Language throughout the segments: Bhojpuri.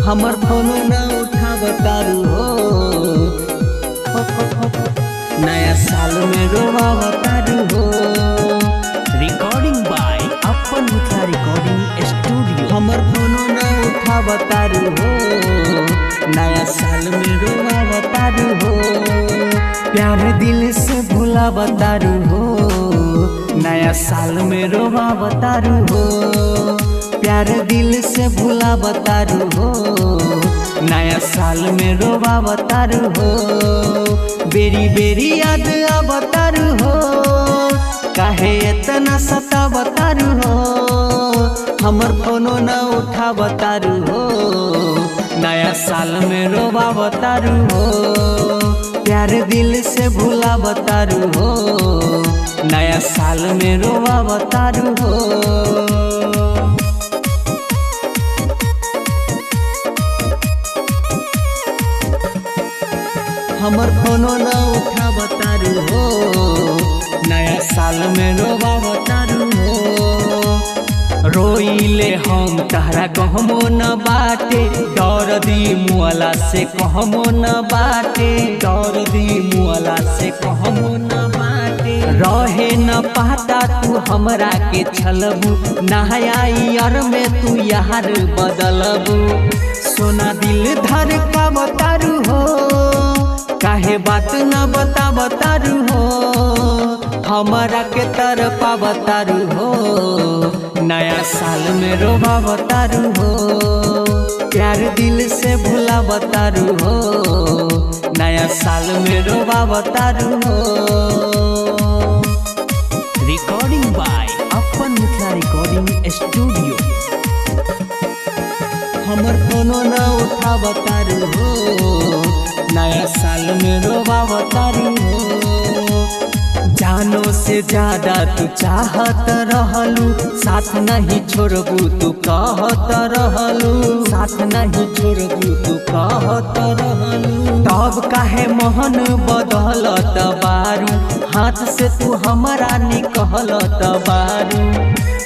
हमर फोनो न उठावतारू हो। नया साल में रोवावतारू हो। रिकॉर्डिंग बाय अपन मिथिला रिकॉर्डिंग स्टूडियो। हमर फोनो न उठावतारू हो। नया साल में रोवावतारू हो। प्यार दिल से भुलावतारू हो। नया साल में रोवावतारू हो। प्यार दिल से भुलावतारू हो। नया साल में रोवावतारू हो। बेरी बेरी याद आवतारू हो। काहे इतना सतावतारू हो। हमर फोनो न उठावतारू हो। नया साल में रोवावतारू हो। प्यार दिल से भुलावतारू हो। नया साल में रोवावतारू हो। हमर फोनो न उठावतारू हो। नया साल में रोवावतारू हो। रोइले हम तहरा कहमो न बाटे, डर दी मुआला से कहमो न बाटे, डर दी मुआला से कहमो न बाटे। रहे न पाता तू हमरा के छलबू, नया ईयर में तू यार बदलबू। सोना दिल धर का बतारू हो, काहे बात न बता बतारू हो। हमरा के तरफा बतारू हो। नया साल में रोवावतारू हो। प्यार दिल से भुलावतारू हो। नया साल में रोवावतारू हो। रिकॉर्डिंग बाय अपन मिथिला रिकॉर्डिंग स्टूडियो। हमर फोनो न उठावतारू हो। नया साल में रोवावतारू हो। जानो से ज्यादा तू चाहत रहलू, साथ नहीं छोड़बू तू कहत रहलू, साथ नहीं छोड़बू तू कहत रहलू। तब काहे मोहन बदलत बारू, हाथ से तू हमरा निकलत बारू।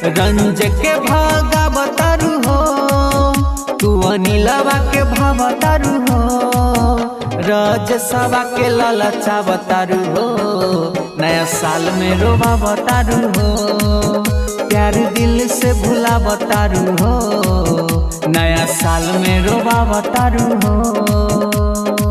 रंज के भागा बतारू हो, तू अनिलवा के भावतारू हो। रज सवा के ललचा बतारू हो। नया साल में रोवावतारू हो। प्यार दिल से भुलावतारू हो। नया साल में रोवावतारू हो।